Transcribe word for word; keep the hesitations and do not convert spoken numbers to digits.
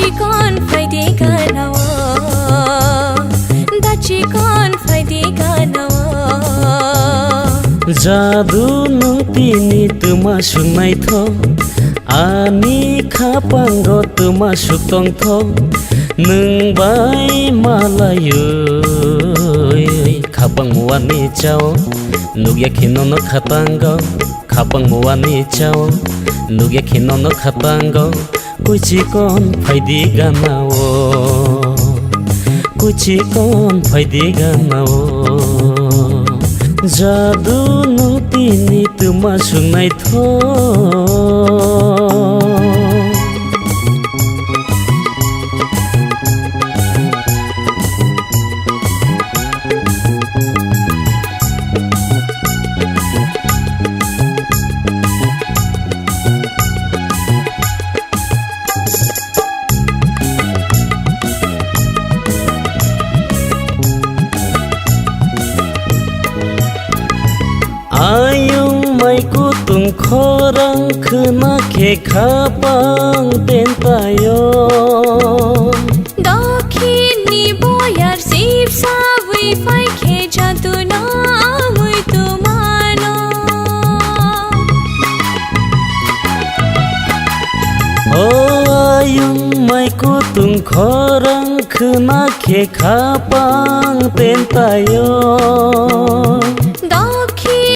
Chikon phaidi gana o, da chikon phaidi gana o. Jadu nwng tini twma sung naithok, ani khapango twma suk tongthok, nwng bai malayui khapang muani chao, nukya khe nono khatango, khapang muani chao, nukya khe nono khatango. Kuchikon phaidi gana o, kuchikon phaidi gana o. Jadu nwng tini twma sung naithok. Ayung mai kutung khorang khwna khe khapang tentayo. Dokhini boyar sip sabwi phai khe jatuno amwi tumano. O ayung mai kutung khorang khwna khe khapang tentayo.